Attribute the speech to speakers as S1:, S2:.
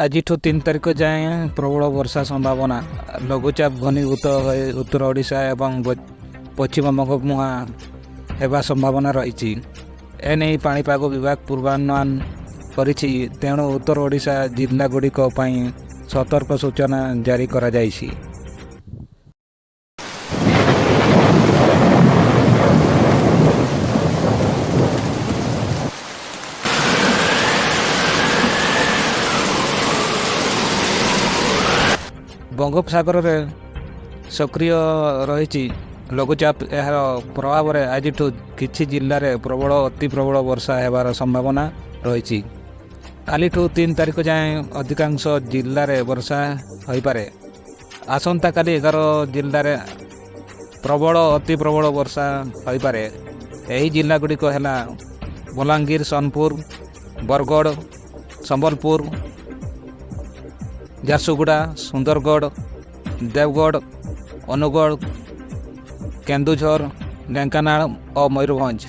S1: ଆଜିଠୁ 3 ତାରିଖ ଯାଏଁ ପ୍ରବଳ ବର୍ଷା ସମ୍ଭାବନା। ଲଘୁଚାପ ଘନୀଭୂତ ହୋଇ ଉତ୍ତର ଓଡ଼ିଶା ଏବଂ ପଶ୍ଚିମବଙ୍ଗ ମୁହାଁ ହେବା ସମ୍ଭାବନା ରହିଛି। ଏନେଇ ପାଣିପାଗ ବିଭାଗ ପୂର୍ବାନୁମାନ କରିଛି। ତେଣୁ ଉତ୍ତର ଓଡ଼ିଶା ଜିଲ୍ଲାଗୁଡ଼ିକ ପାଇଁ ସତର୍କ ସୂଚନା ଜାରି କରାଯାଇଛି। ବଙ୍ଗୋପସାଗରରେ ସକ୍ରିୟ ରହିଛି ଲଘୁଚାପ। ଏହାର ପ୍ରଭାବରେ ଆଜିଠୁ କିଛି ଜିଲ୍ଲାରେ ପ୍ରବଳ, ଅତି ପ୍ରବଳ ବର୍ଷା ହେବାର ସମ୍ଭାବନା ରହିଛି। କାଲିଠୁ 3 ତାରିଖ ଯାଏଁ ଅଧିକାଂଶ ଜିଲ୍ଲାରେ ବର୍ଷା ହୋଇପାରେ। ଆସନ୍ତାକାଲି 11 ଜିଲ୍ଲାରେ ପ୍ରବଳ, ଅତି ପ୍ରବଳ ବର୍ଷା ହୋଇପାରେ। ଏହି ଜିଲ୍ଲାଗୁଡ଼ିକ ହେଲା ବଲାଙ୍ଗୀର, ସୋନପୁର, ବରଗଡ଼, ସମ୍ବଲପୁର, ଝାରସୁଗୁଡ଼ା, ସୁନ୍ଦରଗଡ଼, ଦେବଗଡ଼, ଅନୁଗୋଳ, କେନ୍ଦୁଝର, ଢେଙ୍କାନାଳ ଓ ମୟୂରଭଞ୍ଜ।